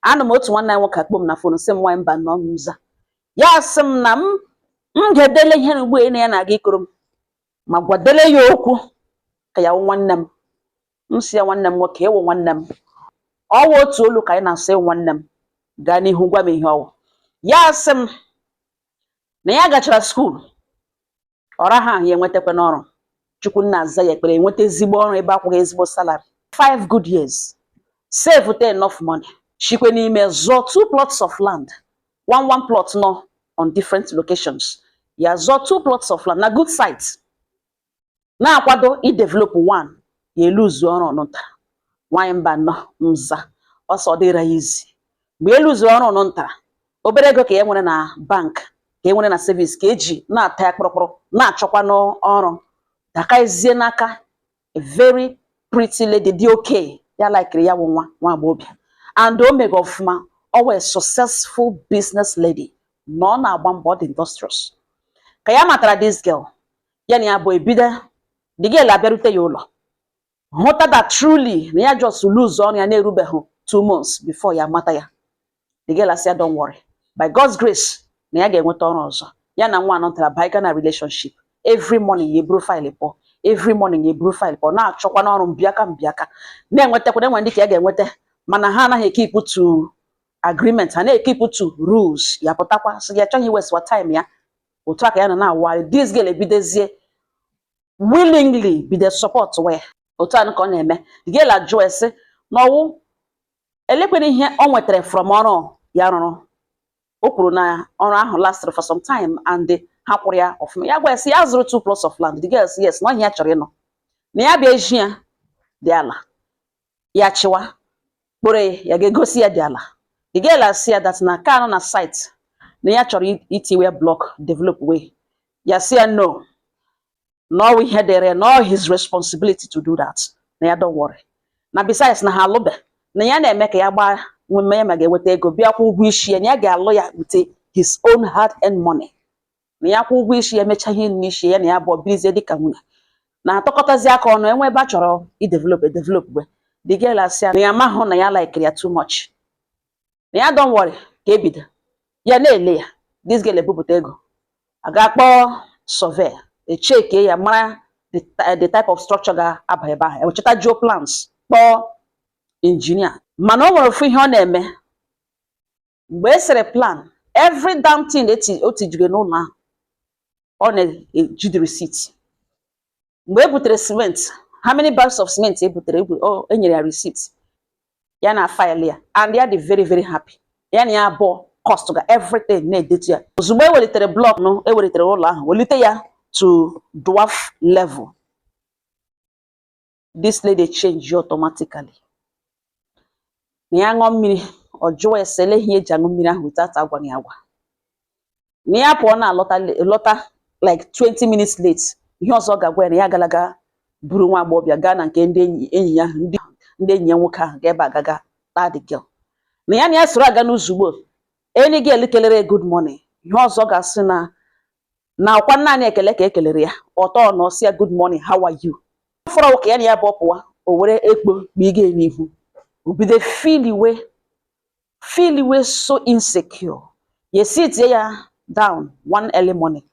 Anụ m otu nwanne anyị nwoke akpọ m na phone, sị m, "Nwaanyị mba nọ m nza." Ya sị m na m ga-edele ihe ugbu a na ya na-aga ikoro m ma gwadele ya okwu ka ya wụ nwanne m. M si ya, "Nwanne m nwoke, ịwụ nwanne m, ọwụ otu olu ka anyị na-asị, ịwụ nwanne m, gaa n'ihu gwa m ihe ọwụ." Ya sị m na ya gachara school, ọra ha ya enwetakwa n'ọrụ. Chukwu nna aza ya ekpere, enweta ezigbo ọrụ ebe akwụghị ezigbo salary. 5 good years, save enough money, shikwe n'ime zụọ two plots of land, one one plot nọ on different locations. Ya zụọ two plots of land na good site, na-akwado idevelop one, ya eluzu ọrụ ọnụntara. Nwaanyị mba nọ nza, ọsọ dịra ya izi mgbe eluzuru ọrụ ọnụntara. Obere ego ka e nwere na bank, ka e nwere na service, ka eji na-ata ya kpụrụkpụrụ, na-achọkwa n'ọrụ dakazie n'aka a very pretty lady dị okay. Ya likiri ya, bụ nwa nwa agbọghọbịa, and o mega ọfụma. Ọ wee successful business lady na ọ na-agba mbọ, ọ dị industrious. Ka ya matara this girl, ya na ya bụ ebido. The girl abịarute ya ụlọ, hụta that truly na ya just lose ọrụ ya na-erubeghị 2 months before ya mata ya. The girl asị ya, "Don't worry, by God's grace na ya ga-enweta ọrụ ọzọ." Ya na nwa anọ baiga na relationship. Every morning ya eburu file pụọ, every morning ya eburu file pụọ, na-achọkwa n'ọrụ mbịaka mbịaka, na-enwetakwa. Enwe ndị ka ya ga-enweta, mana ha anaghị ekeep to agreement, ha na-ekeep to rules. Ya pụtakwa sị ya achọghị iwesiwa time ya. Otu a ka ya nọ na-awagharị. This girl ebidozie willingly bido support wee otu a ka ọ na-eme. The girl ajụọ ya sị na ọwụ elekwere ihe ọ nwetara from ọrụ ya rụrụ. O kwuru na ọrụ ahụ lasted for some time and ha kwụrụ ya ọfụma. Ya gwa ya sị ya zụrụ two plots of land. The girl sị yes, na ọhịa ya chọrọ ịnọ na ya bịa eji ya dị ala ya chịwa kpụrụ ya, ya ga-egosi ya dị ala. The girl asị ya that na ka anọ na site na ya chọrọ itiwe block, develop way. Ya sị ya no, na ọ ihe dịrị ya, na all his responsibility to do that, na ya don't worry, na besides na ha alụbe, na ya na-eme ka ya gbaa nwemme ya ma ga-enweta ego bịa kwụ ụgwọ isi ya, na ya ga-alụ ya with his own hard earned money, na ya kwụ ụgwọ isi ya, emechaa ihe n'isi ya, na ya bụ birizie dịka nwunye na-atọkọtazi aka ọnụ, enwe ebe a chọrọ idevelop edevelop. Gbe the girl asị ya na ya mahụ na ya likere ya too much, na ya don't worry, ka ebido ya na-ele ya. This girl ebupụta ego, aga kpọọ survey, echeke ya, mara the type of structure ga-aba ebe ahụ, ewechata geo plans, kpọọ engineer. Mana o nwere ofu ihe ọ na-eme: mgbe e sere plan, every damn thing o tijiri n'ụlọ ahụ, ọ na-eji the receipt. Mgbe e butere cement, how many bags of cement e butere, o enyere ya receipt ya na file ya, and ya dị very very happy. Ya na ya abụọ cost ga everything na-edetu ya. Ozugbo e welitere block nụ, e welitere ụlọ ahụ, welite ya to dwarf level, this lady change automatically. Na ya ṅụọ mmiri, ọ jụọ ya sị ele ihe eji aṅụ mmiri ahụ without agwaghị ya agwa. Na ya pụọ na-alọta lọta like 20 minutes late, ihe ọzọ ọ ga-agwa ya na ya agalaga buru nwa agbọghọbịa gaa na nke ndị enyi enyi ya, ndị enyi ya nwoke ahụ ga ebe agaga taa the girl. Na ya na ya soro aga n'uzugbo enyi girl kelere good morning, ihe ọzọ ga-asị na ọkwa naanị ekele ka e kelere ya ọtọ na ọsị ya, "Good morning, how are you?" Fọrọ ka ya na ya bụ pụwa, o were ekpo kpige n'ihu, o bido feel iwe, so insecure. Ya esitie ya down one early morning,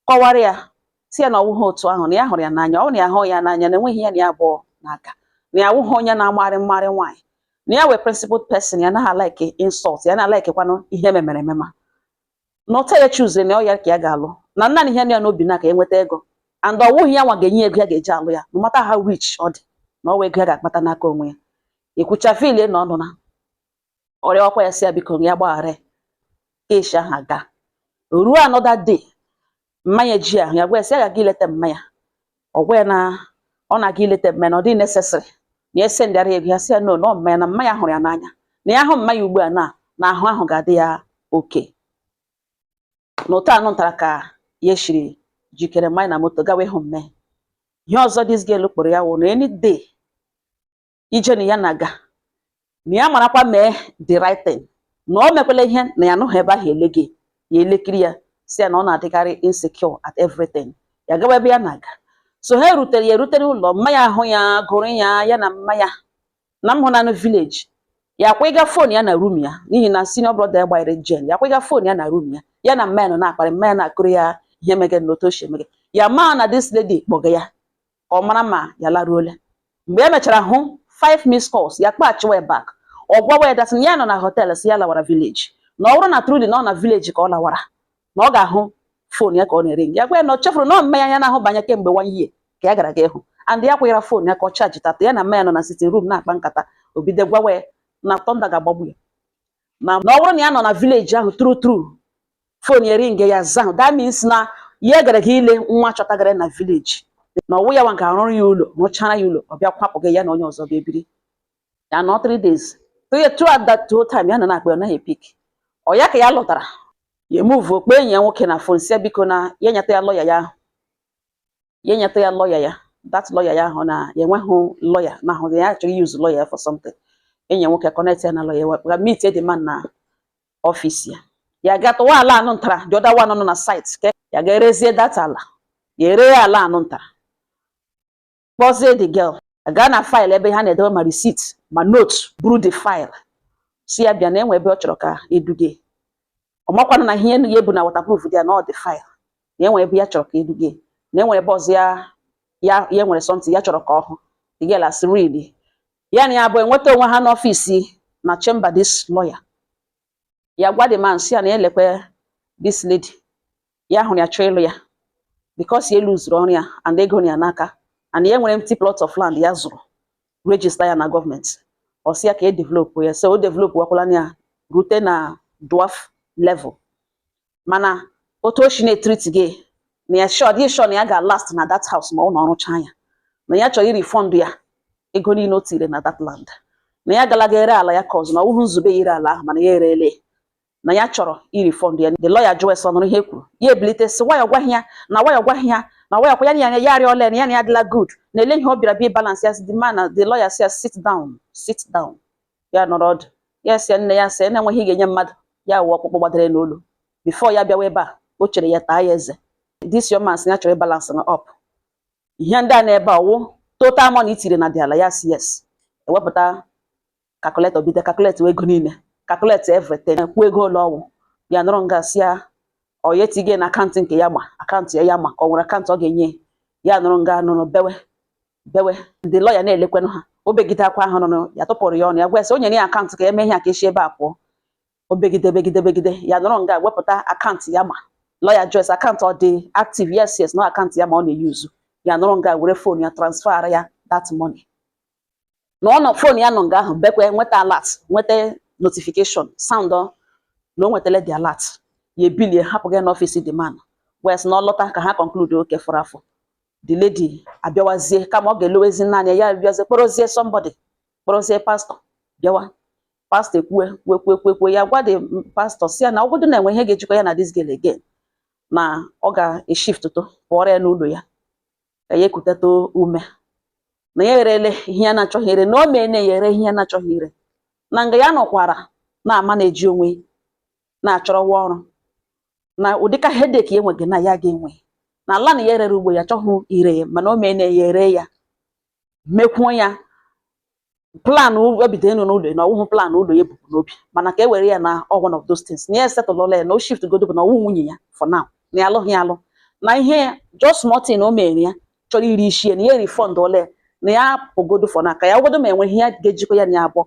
kọwara ya si ya na ọwụghị otu ahụ, na ya hụrụ ya n'anya, ọ na ya hụ ya n'anya, na enweghị ya na ya abụọ n'aka, na ya awụghị onye na-amagharị mmarị nwaanyị, na ya wee principled person, ya naghị alike insult, ya na-alikekwanụ ihe memere emema, na ụta ya chuziri na ọ ya ka ya ga-alụ, na nna na ihe ya n'obi na ka ya nweta ego, and ọ wụghị ya nwa ga-enye ego ya ga-eji alụ ya, no matter how rich ọ dị, na ọ wụ ego ya ga-akpata n'aka onwe ya. Ekwucha filie na ọnụ na ọrịa ọkwa, ya si ya biko, ya gbaghara ya. Keshi ahụ aga ruo another day, mmanya ji ahụ ya gwa ya sị ya ga-aga ileta mmanya. Ọ gwa ya na ọ na-aga ileta mmanya, na ọ dịghị necessary na ya sendịara ya ego. Ya sị ya no, na ọ mmanya, na mmanya hụrụ ya n'anya, na ya hụ mmanya ugbu a na ahụ ahụ ga-adị ya oke. Na ụtọ anụ ntara ka ya shiri jikere mmanya na moto gawa ịhụ mme. Ihe ọzọ this girl kpọrọ ya wụ na any day ije na ya na-aga, na ya marakwa mee the right thing, na o mekwala ihe na ya anụghị ebe ahụ ele gị ya elekiri ya, si ya na ọ na-adịkarị insecure at everything. Ya gawa ebe ya na-aga, so ha erutere, ya erutere ụlọ mmanya ahụ, ya gụrụ ya, ya na mmanya na m hụ na village. Ya kwịga phone ya na room ya, n'ihi na senior brother ya gbanyere gen. Ya kwịga phone ya na room ya, ya na mma ya nọ na-akparị. Mma ya na-akụrụ ya ihe mege na otu o si emege ya, maa na this lady kpọga ya ka ọ mara ma ya laruola. Mgbe e mechara hụ five missed calls, ya kpaghachiwa ya back. Ọ gwawa ya that ya nọ na hotel, si ya lawara village, na ọ bụrụ na truly na ọ na village ka ọ lawara, na ọ ga-ahụ phone ya ka ọ na-eri. Ya gwa ya na ọ chefuru na ọ mmanya ya na-ahụ banye kemgbe one year ka ya gara ga ịhụ, and ya kwụnyere phone ya ka ọ charge tata. Ya na mmanya nọ na sitting room na-akpa nkata. O bido gwawa ya na thunder ga-agbagbu ya, na ọ bụrụ na ya nọ na village ahụ true true, phone ya ring, ya za ahụ, that means na ya gara ga ile nwa chọtagara na village, na ọwụ ya nwa nke arụrụ ya ụlọ, rụchara ya ụlọ, ọ bịa kwapụ gị ya na onye ọzọ bịa ebiri ya nọ 3 days, throughout that whole time ya nọ na-akpa, ọ naghị epick. Ọ ya ka ya lọtara, ya emove kpee enyi ya nwoke na phone, si ya biko na ya nyeta ya lọya ya ahụ, ya nyeta ya lọya ya, that lawyer ya ahụ na ya enweghị lawyer na ahụ ya chọrọ use lawyer for something. Enyi ya nwoke connect ya na lawyer ya, meet the man na office ya. Ya ga tụwa ala anụ ntara, the other one nọ na site ka ya ga-erezie that ala. Ya ere ala anụ ntara, kpọzie the girl, gaa na file ebe ha na-edobe ma receipt ma note, buru the file, si ya bịa na enwe ebe ọ chọrọ ka eduge. Ọ makwanụ na ihe ya ebu na waterproof dị ya na ọ dị file, na enwe ebe ya chọrọ ka eduge, na enwere ebe ọzọ ya ya ya nwere something ya chọrọ ka ọ hụ. The girl asị really. Ya na ya abụọ enweta onwe ha n'office na chamber this lawyer. Ya gwa the man, si ya na elekwe this lady ya hụrụ, ya chọọ ịlụ ya because ya luzuru ọrụ ya and ego ya n'aka, and ya nwere empty plot of land ya zụrụ, register ya na gọọmenti. Ọ sị ya ka e develop ya, so o develop wakwala ya rute na dwarf level, mana otu o si na-etreat gị na ya sure dị sure na ya ga-last na that house ma ọ na ọrụcha ya, na ya chọrọ irefund ya ego niile o tiri na that land, na ya galaga ere ala ya ka ọzọ, na ọ wụghị nzube ya ire ala ahụ, mana ya erele, na ya chọrọ irefund ya. The lawyer jụọ ese, ọnụrụ ihe e kwuru, ya ebilite sị nwayọ gwaghị ya na nwayọ gwaghị ya na nwayọ kwa ya na ya ya arịọla ya na ya na ya adịla good na ele ihe ọ bịara bịa balance ya. The man na the lawyer sị ya, "Sit down, sit down." Ya nọrọ ọdụ. Ya sị nne ya, sị na enweghị ị ga-enye mmadụ ya wụ ọkpụkpụ gbadere n'olu before ya bịawa ebe a. O chere ya taa ya eze. This young man sị ya chọrọ ịbalance up ihe ndị a na-ebe a wụ total money itiri na dị ala. Ya sị yes. Ewepụta calculator, bido calculate ego niile, calculate everything, kwuo ego ole ọwụ. Ya nọrọ nga sị ya ọ ya etinye na account nke ya, ma account ya, ya ma ka ọ nwere account ọ ga-enye ya. Nọrọ nga nụrụ bewe bewe. Ndị lawyer na-elekwenụ ha. O begide akwa ahụ nụrụ ya, tụpụrụ ya ọnụ. Ya gwa ya sị o nyere ya account ka eme ihe a, ka esi ebe a pụọ. O begide, begide, begide. Ya nọrọ nga wepụta account ya, ma lawyer Joyce account ọ dị active. Yes, no account ya ma ọ na-eyuzu. Ya nọrọ nga were phone ya transfer ya that money. Na ọ nọ phone ya nọ nga ahụ bekwe, nweta alert, nweta notification sound na o nwetala the alert. Ya ebilie hapụ gị n'office the man, wee sị na ọ lọta ka ha conclude oke fọrọ afọ. The lady abịawazie, kama ọ ga-elowezi naanị ya, abịazie kpọrọzie somebody, kpọrọzie pastor bịawa. Pastor ekwue kwue kwue kwue kwue. Ya gwa the pastor si ya na ọgwụdụ na-enwe ihe ga-ejikọ ya na this girl again, na ọ ga-eshift to pụọrọ ya n'ụlọ ya ka ya ekuteta ume, na ya erele ihe ya na-achọghị ire, na o mee ya ere ihe ya na-achọghị ire, na nga ya nọkwara na-ama na-eji onwe na-achọrọwa ọrụ na ụdịka headache ya enweghị na ya ga-enwe na ala, na ya erere ugbo ya achọghị ire ya, mana o mee na ya ere ya, mekwuo ya plan obido ịnụ n'ụlọ ya, na ọwụhụ plan ụlọ ya ebubu n'obi, mana ka e were ya na all one of those things, na ya esetụlụla ya, na o shift godo bụ na ọwụ nwunye ya for now, na ya alụghị ya alụ, na ihe just small thing o mere ya chọrọ iri isi ya, na ya refund ole ya, na ya pụgodo for now ka ya godo ma enwe ihe ya ga-ejikọ ya na ya abụọ.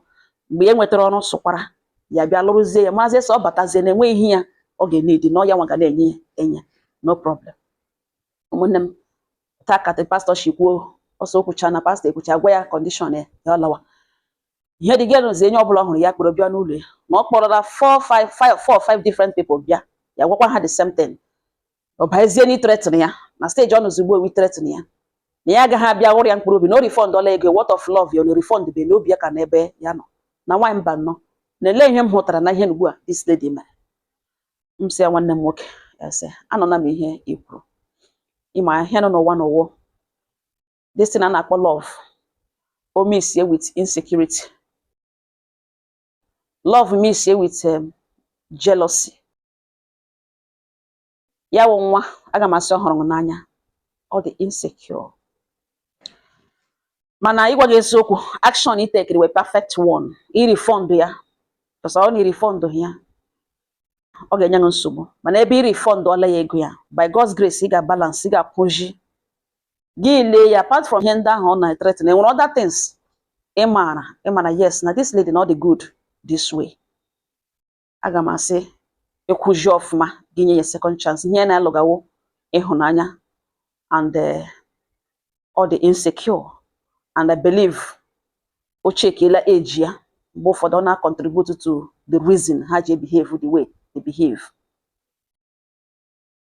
Mgbe ya nwetara ọrụ sụkwara ya bịa lụrụzie ya, mazie sọ ọ batazie na enweghị ihe ya ọ ga-enedi na ọ ya nwa ga na-enye ya enye, no problem. Ụmụnne m, taa ka pastor shi kwuo ọsọ okwucha na pastor ekwucha, gwa ya condition ya, ya ọ lawa. Ihe dị gị enye ọbụla ọ hụrụ ya kpọrọ bịa n'ụlọ ya, na ọ kpọrọla four five five four five different people bịa, ya gwakwa ha the same thing. Ọ baezie n'ithreaten ya na stage ọ nọzi ugbu a, threaten ya na ya agaghị abịa ghụrụ ya mkpụrụ obi, na o refund ọla ego. What of love ya na refund be n'obi ya ka n'ebe ya nọ na nwaanyị mba nnọọ na ele ihe m hụtara na ihe ugbu a this lady mere m. Sị ya, nwanne m nwoke, ya sị anọna m ihe i kwuru, ịma ihe nọ n'ụwa n'ụwa, this thing a na-akpọ love, o mix with insecurity, love mix with jealousy. Ya wụ nwa aga m asị ọ hụrụ m n'anya, ọ dị insecure. Mana ịgwa gị eziokwu, action i tekiri wee perfect one, irefund ya, because ọ na irefund ya, ọ ga-enye gị nsogbu. Mana ebe irefund ọla ya ego ya, by God's grace ị ga-balance, ị ga-akwụzi gị. Lee ya, apart from ihe ndị ahụ ọ na-threaten, enwere other things ị maara, ị maara yes, na this lady na ọ dị good this way. Aga m asị ịkwụzi ọfụma, gị nye ya second chance. Ihe na-alụgawo ịhụnanya and ọ dị insecure, and I believe o chekiela age ya. Mgbe ụfọdụ ọ na-contribute to the reason ha ji behave the way they behave.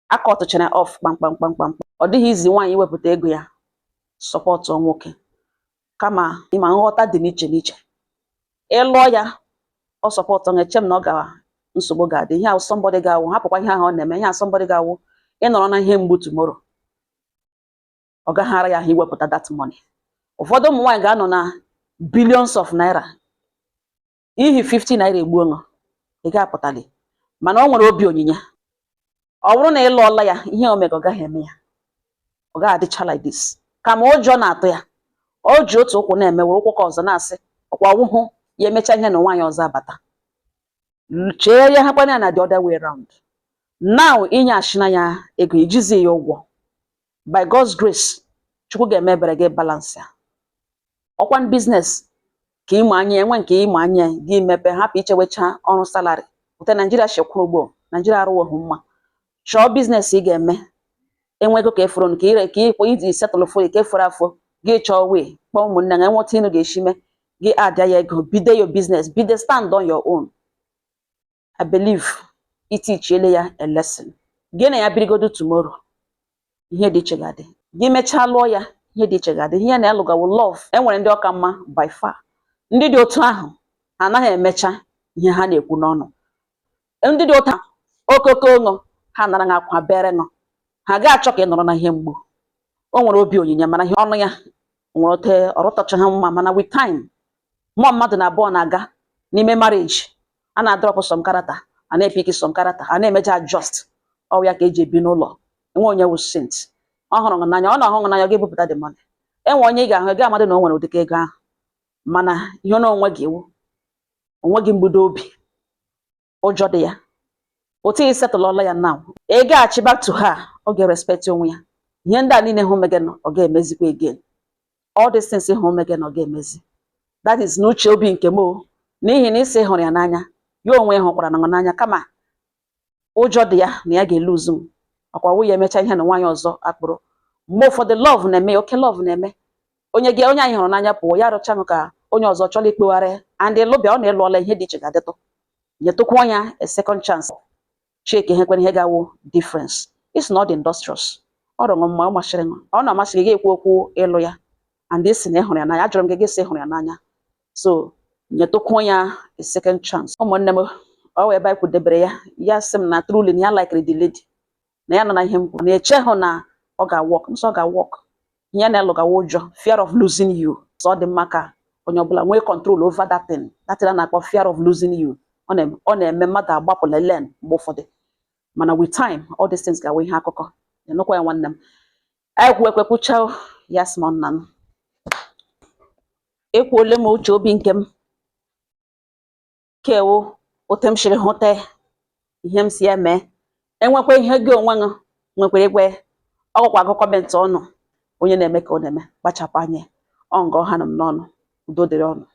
Aka ọtụchara off kpamkpam kpamkpam. Ọ dịghị izi nwaanyị iwepụta ego ya support nwoke, kama ịma nghọta dị n'iche n'iche. Ịlụọ ya, ọ support ya, eche m na ọ ga nsogbu ga-adị. Ihe ahụ somebody ga-awụ, hapụkwa ihe ahụ ọ na-eme. Ihe ahụ somebody ga-awụ, ịnọrọ na ihe mgbu tomorrow, ọ gaghị ara ya ahụ iwepụta that money. Ụfọdụ ụmụ nwaanyị ga-anọ na billions of naira, ihi 50 naira egbuo ṅụ, ị ga-apụtali. Mana o nwere obi onyinye. Ọ bụrụ na ị lụọla ya, ihe omega ọ gaghị eme ya, ọ gaghị adịcha like this. Kama ụjọ na-atụ ya, o ji otu ụkwụ na-eme, were ụkwụ ka ọzọ na-asị ọkwa ọwụhụ ya emecha ihe na nwaanyị ọzọ abata. Chee ya hakwana ya na the other way round. Now inye ashina ya ego, ijizi ya ụgwọ, by God's grace Chukwu ga-eme ebere gị, balance ya. Ọkwa business ka ịmụ anya enwe nke ịmụ anya gị mepe, hapụ ichewecha ọrụ salary. Ote Naijiria shekwuru ugbo, Naijiria arụwoghị mma. Chọọ business ị ga-eme, enwe ego ka efuru ka ire ka ịkwụ iji settle fo ka efuru afọ gị. Chọọ wee kpọọ ụmụnne gị, enweta ịnụ ga-esi mee gị, add ya ego, bido your business, bido stand on your own. I believe itichiele ya a lesson. Gị na ya birigodo, tomorrow ihe dị iche ga-adị. Gị mechaa lụọ ya, ihe dị iche ga-adị. Ihe na elụgawo love, enwere ndị ọka mma by far. Ndị dị otu ahụ anaghị emecha ihe ha na-ekwu n'ọnụ. Ndị dị otu ahụ, okoko ṅụ ha nara ha akwa bere ṅụ, ha ga-achọ ka ị nọrọ na ihe mgbu. O nwere obi onyinye, mana ihe ọnụ ya nwere ote ọrụtọcha ha mma. Mana with time, mmụọ mmadụ na abụọ na-aga n'ime marriage, a na-adrop some character, a na-epick some character, a na-emeja adjust. Ọ ya ka eji ebi n'ụlọ. Enwe onye wụ saint. Ọ hụrụ gị n'anya, ọ na-ahụ gị n'anya, ọ ga-ebupụta the money. Enwe onye ị ga-ahụ, ị ga-amadị na o nwere ụdịka ego ahụ, mana ihe na onwe gị wụ onwe gị mgbudo obi, ụjọ dị ya. Otu ị settlelọla ya now, ị gaghachi back to her, ọ ga-respect onwe ya. Ihe ndị a niile hụ mege, ọ ga-emezikwa again. All these things hụ mege, ọ ga-emezi. That is n'uche obi nke m o, n'ihi na isi hụrụ ya n'anya, ya onwe ya hụkwara na n'anya, kama ụjọ dị ya na ya ga-eluzu m ọkwa nwunye emecha ihe na nwaanyị ọzọ akpụrụ. Mgbe ụfọdụ love na-eme ya, oke love na-eme onye gị, onye anyị hụrụ n'anya pụọ, ya rụcha m ka onye ọzọ chọrọ ikpegharị and ịlụbịa, ọ na-ịlụọla, ihe dị iche ga-adịtụ. Nyetụkwa ya a second chance, check ihe kwere ihe ga-awụ difference. Isi na ọ dị industrious, ọ rụrụ mma, ọ masịrị m, ọ na-amasị gị, ga-ekwu okwu ịlụ ya, and isi na ị hụrụ ya n'anya. Ajụrụ m gị, gị sị hụrụ ya n'anya, so nyetụkwuo ya a second chance. Ụmụnne m, ọ wee ebe anyị kwudebere ya. Ya sị m na truly na ya likere the lady, na ya nọ na ihe m kwuru, na echeghị na ọ ga-work nsọ, ọ ga-work. Ihe ya na-elụgawa ụjọ, fear of losing you. So ọ dị mma ka onye ọbụla nwee control over that thing, that thing a na-akpọ fear of losing you. Ọ na-eme mmadụ agbapụla len mgbe ụfọdụ, mana with time all these things ga-awụ ihe akụkọ. Ịnụkwa ya, nwanne m, anyị kwu ekwe kwucha ya, sị m nna m, ekwuole m uche obi nke m kewo, otu m siri hụta ihe m si ya mee. Enwekwa ihe gị onwe gị nwekwara igwe ọgwụkwa agụ comment ọnụ. Onye na-eme ka ọ na-eme, kpachapụ anya. Ọ nga ọha nọ m n'ọnụ. Udo dịrị ọnụ.